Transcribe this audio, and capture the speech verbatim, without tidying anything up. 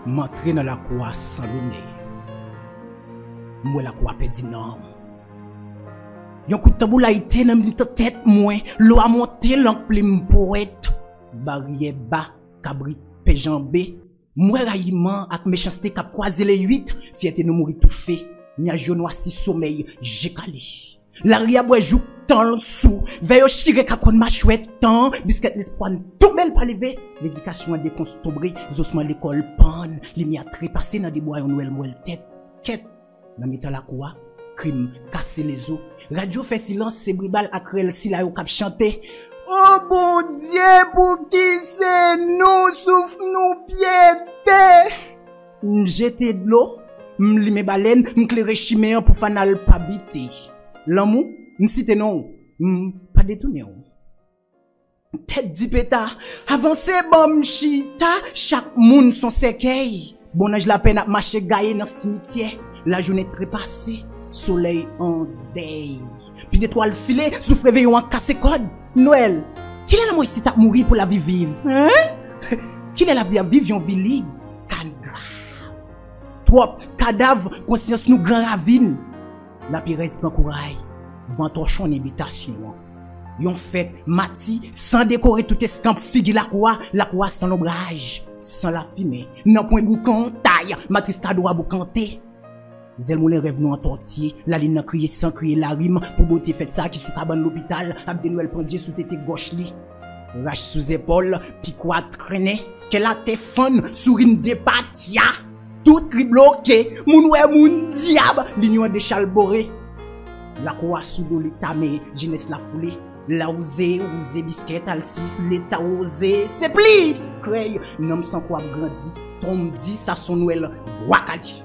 M antre nan lakou a san lonè. M wè lakou a pèdi nanm. Yon kout tanbou layite nan mitan tèt mwen, lo a monte, lank plim powèt. Baryè ba, kabrit pen janbe. M wè rayiman ak mechanste k ap kwaze lewit, fyète nou mouri toufe. Nyaj yo nwasi somèy, je kale. Lari a bwè jouk tan l sou. Vè yo chire kakòn machwè tan, biskèt lespwa n tonbe l pa leve. Ledikasyon an dekonstonbre, zosman lekòl pann, limyè a trepase nan debwa yon nwèl mwèl tèt kèt. Nan mitan lakou a, krim kase lezo. Radyo fè silans, se bri bal ak rèl sila yo k ap chante. O Bondye, pouki se nou, souf nou pyete? M jete dlo, m limen balèn, m klere chimen an pou fanal pa bite. Lanmou, m site non w, m pa detounen w. Tèt di peta, avanse ban m chita, chak moun s on sèkèy. Bon nanj lapèn ap mache gaye nan simityè, lajounen trepase, solèy an dèy. Pi de twal file, souf reveyon an kase kòd. Nwèl, kilè lanmò isit ap mouri pou lavi viv? Hen? Kilè lavi ap viv yon vi lib? Ka n grav. Twòp kadav, konsyans nou gran ravin. Lapèrèz pran kouray, van tòchon nan bitasyon an. Yon fèt mati san dekore tout eskanp figi lakou a, lakou a san lonbraj, san lafimen. Nanpwen boukan, tay, matris kado a boukante. Zèl moulen rèv nou antòtye, lalin nan kriye san kriye larim pou bote fèt sa ki sou kabann lopital ap de nwèl pandye sou tete gòch li. Rach sou zèpòl, pikwa trennen, kè latè fann, souri n depatya. Tout ri bloke, moun wè moun dyab, linyon an dechalbore. Lakou a sou do li tame, jenès la foule. Lawouze, wouze biskèt, alsis, leta woze, se plis! Krèy, nanm san kò ap grandi, tonm di sa s on nwèl bwa kale.